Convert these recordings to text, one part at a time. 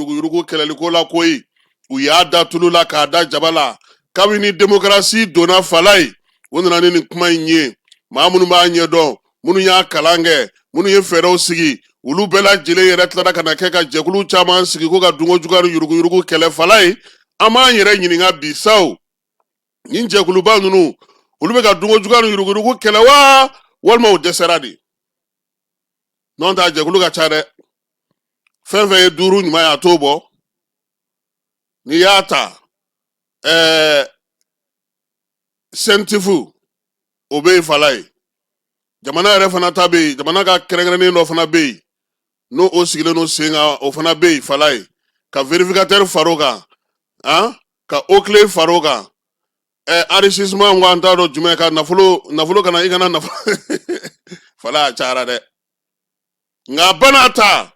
yuruguyurugu kɛlɛliko la koyi. U y'a da tulu la k'a da jaba la. Kabini demokarasi donna, Falayi, u nana ni nin kuma in ye. Maa minnu b'a ɲɛdɔn, minnu y'a kalan kɛ, minnu ye fɛɛrɛw sigi, olu bɛɛ lajɛlen yɛrɛ tilara ka na kɛ ka jɛkulu caman sigi ko ka dunko juguya ni yuruguyurugu kɛlɛ. Falayi, an b'an yɛrɛ ɲininka bi saw, nin jɛkuluba ninnu, olu bɛ ka dunko juguya ni yuruguyurugu kɛlɛ wa, walima u dɛsɛra de? N'o tɛ, a jɛkulu ka ca dɛ. Fɛn fɛn ye duuru ɲuman ye, a t'o bɔ. N'i y'a ta, CENTIF, o bɛ yen, Falayi. Jamana yɛrɛ fana ta bɛ yen, jamana ka kɛrɛnkɛrɛnnen dɔ fana bɛ yen, n'o o sigilen don sen kan, o fana bɛ yen, Falayi. Ka vérificateur far'o kan, han, ka OCLEI far'o kan, enrichissement ko an t'a dɔn jumɛn ka nafolo, nafolo kana i kana nafolo. Falayi, a cayara dɛ. Nka bana ta,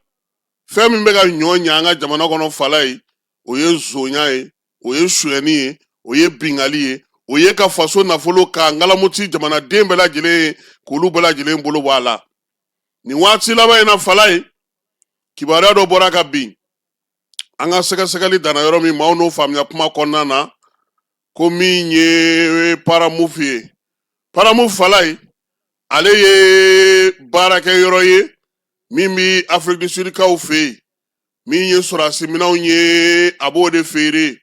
fɛn min bɛ ka ɲɔ ɲɛ an ka jamana kɔnɔ, Falayi, o ye zonya ye, o ye sonyɛni ye, o ye bingali ye, o ye ka faso nafolo k'a ngalamuti jamanaden bɛɛ lajɛlen ye, k'olu bɛɛ lajɛlen bolo bɔ a la. Nin waati laban in na, Falayi, kibaruya dɔ bɔra ka bin. An ka sɛgɛsɛgɛli danna yɔrɔ min, maaw n'o faamuya kuma kɔnɔna na, ko min ye Paramuf ye. Paramuf, Falayi, ale ye baarakɛyɔrɔ ye min bɛ Afrique du Sud kaw fɛ yen. Min ye sɔrɔdasi minɛnw ye, a b'o de feere.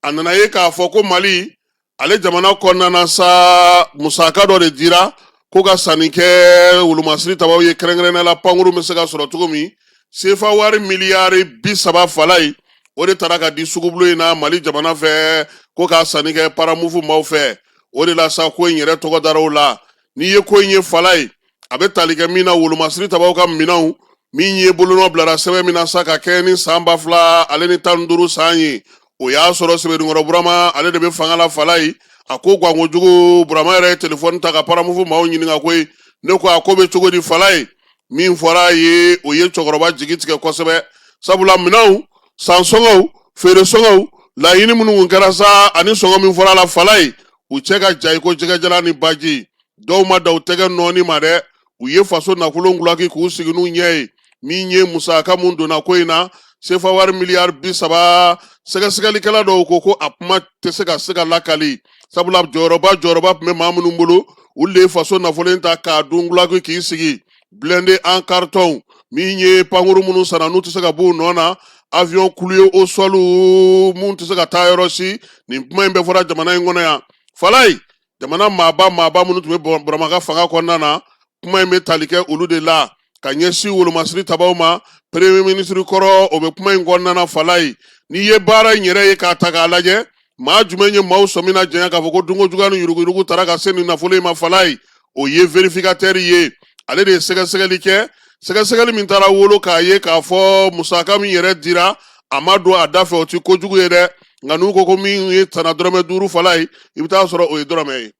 A nana ye k'a fɔ ko Mali ale jamana kɔnɔna na sa, musaka dɔ de dira ko ka sanni kɛ wolomasiri tabaw ye, kɛrɛnkɛrɛnnenya la pankuru bɛ se ka sɔrɔ cogo min. Sefa wari miliyari 30, Falayi, o de taara ka di sugubulon in na Mali jamana fɛ, ko ka sanni kɛ Paramufu maaw fɛ. O de la sa, ko in yɛrɛ tɔgɔ dara o la. N'i ye ko in ye, Falayi, a bɛ tali kɛ min na, wolomasiri tabaw ka minɛnw min ye bolonɔ bilara sɛbɛn min na sa, ka kɛ ni san 2015 san ye, o y'a sɔrɔ Sɛbɛnnikɔrɔ Burama, ale de bɛ fanga la. Falayi, a ko gankojugu, Burama yɛrɛ ye telefɔni ta ka Paramufu maaw ɲininka koyi. Ne ko a ko bɛ cogo di, Falayi? Min fɔra a ye, o ye cɛkɔrɔba jigi tigɛ kosɛbɛ, sabula minɛnw san sɔngɔw, feere sɔngɔw, laɲini minnu kun kɛra sa, ani sɔngɔ min fɔra a la, Falayi, u cɛ ka ja i ko jɛgɛjalan ni baji. Dɔw ma da u tɛgɛ nɔɔni ma dɛ, u ye faso nafolo gulaki k'u sigi n'u ɲɛ ye. Min ye musaka mun donna ko in na, sefa wari miliyari 30, sɛgɛsɛgɛlikɛla dɔw ko ko a kuma tɛ se ka lakali, sabula jɔyɔrɔba tun bɛ maa minnu bolo, olu de ye faso nafolo in ta k'a dun gulaki k'i sigi. Blindé en carton, min ye pankuru minnu sanna n'u tɛ se ka b'u nɔ na, avion cloué au sol mun tɛ se ka taa yɔrɔ si. Nin kuma in bɛɛ fɔra jamana in kɔnɔ yan, Falayi. Jamana maaba minnu tun bɛ Burama ka fanga kɔnɔna na, kuma in bɛ tali kɛ olu de la ka ɲɛsin wolomasiri tabaw ma. Premier ministre kɔrɔ, o bɛ kuma in kɔnɔna na, Falayi. N'i ye baara in yɛrɛ ye k'a ta k'a lajɛ, maa jumɛn ye maaw sɔmi na janya k'a fɔ ko dunko juguya ni yuruguyurugu taara ka se nin nafolo in ma, Falayi? O ye vérificateur ye. Ale de ye sɛgɛsɛgɛli kɛ, sɛgɛsɛgɛli min taara wolo k'a ye k'a fɔ musaka min yɛrɛ dira, a ma don a da fɛ. O ti kojugu ye dɛ, nka n'u ko ko min ye tana dɔrɔmɛ 5, Falayi, i bɛ taa sɔrɔ o ye dɔrɔmɛ ye.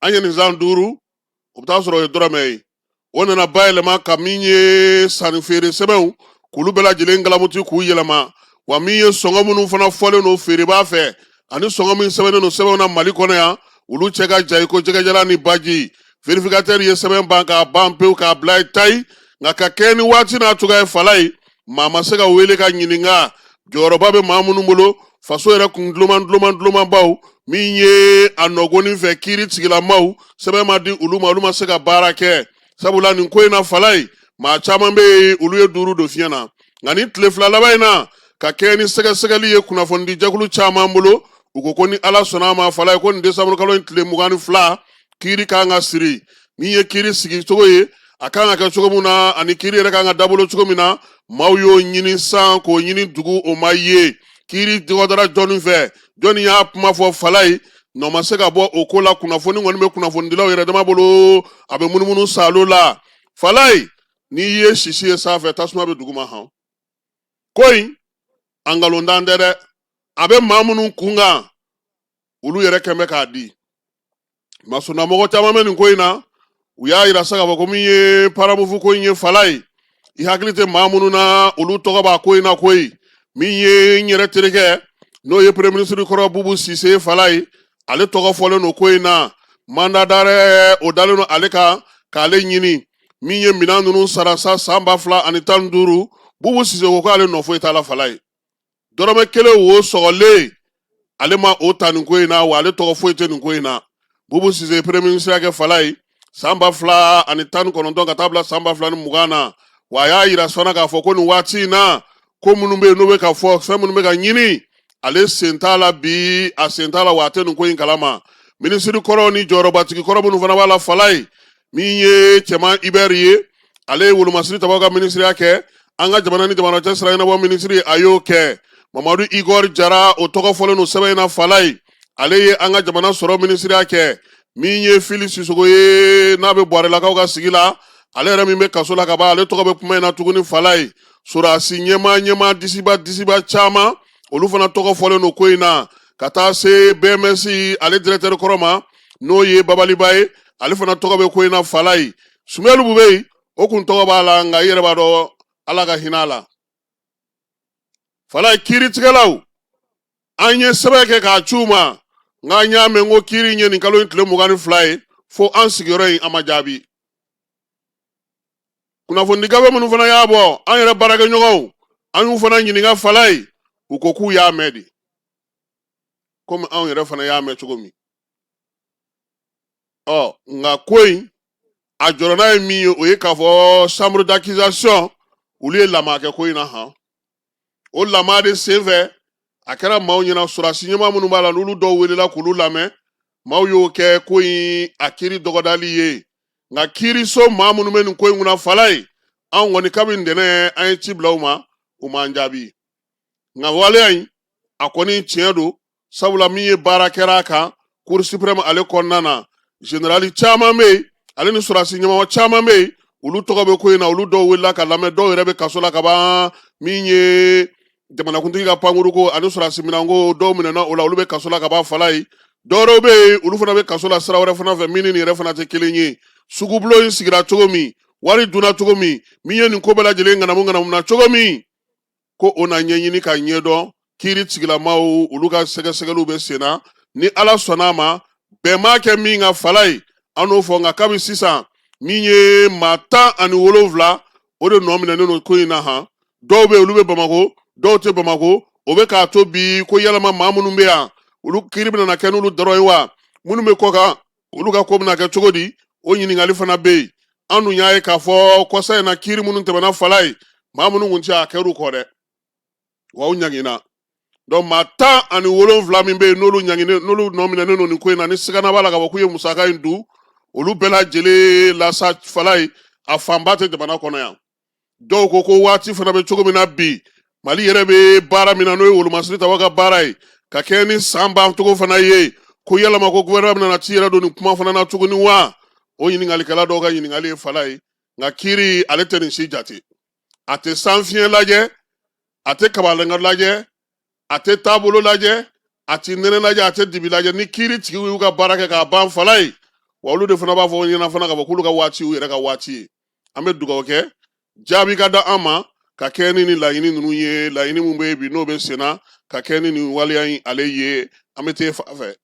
An ye nin san 5, o bɛ taa sɔrɔ o ye dɔrɔmɛ ye. O nana bayɛlɛma ka min ye sanni feere sɛbɛnw, k'olu bɛɛ lajɛlen galamuti k'u yɛlɛma. Wa min ye sɔngɔ minnu fana fɔlen don feerebaa fɛ, ani sɔngɔ min sɛbɛnnen don sɛbɛnw na Mali kɔnɔ yan, olu cɛ ka ja i ko jɛgɛjalan ni baji. Vérificateur ye sɛbɛn ban k'a ban pewu k'a bila ye tayi. Nka ka kɛ ni waati n'a cogoya ye, Falayi, maa ma se ka wele ka ɲininka. Jɔyɔrɔba bɛ maa minnu bolo, faso yɛrɛ kun duloman duloman dulomanbaw, min ye a nɔgɔnin fɛ kiiri tigilamaw, sɛbɛn ma di olu ma, olu ma se ka baara kɛ, sabula nin ko in na, Falayi, maa caman bɛ yen, olu ye duuru don fiɲɛ na. Nka ni tile 2 laban in na, ka kɛ ni sɛgɛsɛgɛli ye kunnafonidi jɛkulu caman bolo, u ko ko ni Ala sɔnna a ma, Falayi, ko nin desanburu kalo in tile 22, kiiri kan ka siri. Min ye kiiri sigi cogo ye, a kan ka kɛ cogo min na, ani kiiri yɛrɛ kan ka dabolo cogo min na, maaw y'o ɲini san k'o ɲini dugu, o ma ye. Kiiri dɔgɔdara jɔnni fɛ? Jɔnni y'a kuma fɔ, Falayi? Nɔ ma se ka bɔ o ko la. Kunnafoni kɔni bɛ kunnafonidilaw yɛrɛ dama bolo, a bɛ munumunu salo la. Falayi, n'i ye sisi ye sanfɛ, tasuma bɛ duguma. Hɔn, ko in a nkalontan tɛ dɛ. A bɛ maa minnu kun kan, olu yɛrɛ kɛn bɛ k'a di. Masonamɔgɔ caman bɛ nin ko in na. U y'a yira sa k'a fɔ ko min ye Paramufu ko in ye, Falayi, i hakili tɛ maa minnu na, olu tɔgɔ b'a ko in na koyi. Min ye n yɛrɛ terikɛ, n'o ye premier ministre kɔrɔ Bubu Sise, Falayi, ale tɔgɔ fɔlen don ko in na. Mandat d'arrêt, o dalen don ale kan k'ale ɲini. Min ye minɛn ninnu sara sa san 2015, Bubu Sise ko k'ale nɔ foyi t'a la Falaye, dɔrɔmɛ kelen wo sɔgɔlen ale ma o ta nin ko in na, wa ale tɔgɔ foyi tɛ nin ko in na. Bubu Sise premier ministre kɛ Falaye san 2019 ka taa bila san 2020 na, wa a y'a yira fana k'a fɔ ko nin waati in na, ko minnu bɛ yen n'u bɛ ka fɔ, fɛn minnu bɛ ka ɲini, ale sen t'a la bi, a sen t'a la, wa a tɛ nin ko in kalama. Minisiri kɔrɔw ni jɔyɔrɔbatigi kɔrɔ minnu fana b'a la Falaye, min ye Cɛman Ibɛri ye, ale ye wolomasiri tabaw ka minisiriya kɛ, an ka jamana ni jamana cɛ sira ɲɛnabɔ minisiri, a y'o kɛ. Mamadu Igor Jara, o tɔgɔ fɔlen don sɛbɛn in na Falaye, ale ye an ka jamana sɔrɔ minisiriya kɛ. Min ye Fili Sisogo ye, n'a bɛ Buwarelakaw ka sigi la, ale yɛrɛ min bɛ kaso la ka ban, ale tɔgɔ bɛ kuma in na tuguni Falaye. Sorasi ɲɛmaa ɲɛmaa disiba disiba caman, olu fana tɔgɔ fɔlen don ko in na, ka taa se BMS ale directeur kɔrɔ ma, n'o ye Babaliba ye, ale fana tɔgɔ bɛ ko in na Falaye. Sumelu Bubɛyi, o kun tɔgɔ b'a la, nka i yɛrɛ b'a dɔn, Ala ka hinɛ a la Falaye. Kiiritigɛlaw, an ye sɛbɛn kɛ k'a ci u ma, nka an y'a mɛn ko kiiri in ye nin kalo in tile 22 ye, fo an sigiyɔrɔ in, an ma jaabi. Kunnafoni gafe minnu fana y'a bɔ, an yɛrɛ baarakɛɲɔgɔnw, an y'u fana ɲininka Falaye, u ko k'u y'a mɛn de, komi anw yɛrɛ fana y'a mɛn cogo min. Ɔ nka ko in a jɔrɔna ye min ye, o ye k'a fɔ chambre d'accusation, olu ye lama kɛ ko in na han. O lama de senfɛ, a kɛra maaw ɲɛna, sɔrɔdasi ɲɛmaa minnu b'a la, n'olu dɔw welela k'olu lamɛn, maaw y'o kɛ ko in a kiiri dɔgɔdali ye. Nka kiiriso maa minnu bɛ nin ko in kunna Falaye, anw kɔni kabini ntɛnɛn an ye ci bila u ma, u m'an jaabi. Nka waleya in a kɔni tiɲɛ don, sabula min ye baara kɛra a kan cour suprême ale kɔnɔna na, generali caman bɛ yen, ale ni sɔrɔdasi ɲɛmɔgɔ caman bɛ yen, olu tɔgɔ bɛ ko in na, olu dɔw wulila ka lamɛn, dɔw yɛrɛ bɛ kaso la ka ban. Min ye jamanakuntigi ka pankurun ani sɔrɔdasi minɛnko, dɔw minɛna o la, olu bɛ kaso la ka ban Falaye. Dɔwɛrɛw bɛ yen, olu fana bɛ kaso la sira wɛrɛ fana fɛ, min ni nin yɛrɛ fana tɛ kelen ye. Sugubulon in sigira cogo min, wari dunna cogo min, min ye nin ko bɛɛ lajɛlen ŋanamu ŋanamu na cogo min, ko o na ɲɛɲini ka ɲɛdɔn. Kiiri tigilamaw, olu ka sɛgɛsɛgɛliw bɛ sen na. Ni Ala sɔnna a ma, bɛn maa kɛ min ka Falaye, an n'o fɔ. Nka kabi sisan, min ye maa 17, o de nɔ minɛnen don ko in na han. Dɔw bɛ yen, olu bɛ Bamakɔ, dɔw tɛ Bamakɔ. O bɛ k'a to bi ko yalama maa minnu bɛ yan, olu kiiri bɛna kɛ n'olu dɔrɔn ye wa? Minnu bɛ kɔkan, olu ka ko bɛna kɛ cogo di? O ɲininkali fana bɛ yen. An dun y'a ye k'a fɔ kɔsa in na, kiiri minnu tɛmɛna Falaye, maa minnu kun tɛ, a kɛr'u kɔ dɛ, wa u ɲangina. Donc maa 17 min bɛ yen, n'olu ɲanginen, n'olu nɔ minɛnen don nin ko in na, ni sigana b'a la k'a fɔ k'u ye musaka in dun, olu bɛɛ lajɛlen la sa Falaye, a fanba tɛ jamana kɔnɔ yan. Dɔw ko ko waati fana bɛ cogo min na bi, Mali yɛrɛ bɛ baara min na, n'o ye wolomasiri tabaw ka baara ye, ka kɛɲɛ ni san bancogo fana ye, ko yalama ko gouvernement bɛna t'i yɛrɛ don nin kuma fana na tuguni wa? O ɲininkalikɛla dɔw ka ɲininkali ye Falaye. Nka kiiri ale tɛ nin si jate, a tɛ sanfiɲɛ lajɛ, a tɛ kabalenka lajɛ, a tɛ taabolo lajɛ, a tɛ nɛnɛ lajɛ, a tɛ dibi lajɛ. Ni kiiri tigiw y'u ka baara kɛ k'a ban Falaye, wa olu de fana b'a fɔ ɲɛna fana k'a fɔ k'olu ka waati y'u yɛrɛ ka waati ye. An bɛ dugawu kɛ jaabi ka da an ma ka kɛ ni nin laɲini ninnu ye, laɲini min bɛ yen bi, n'o bɛ senna ka kɛ ni nin waleya in ale ye. An bɛ t'e fan fɛ.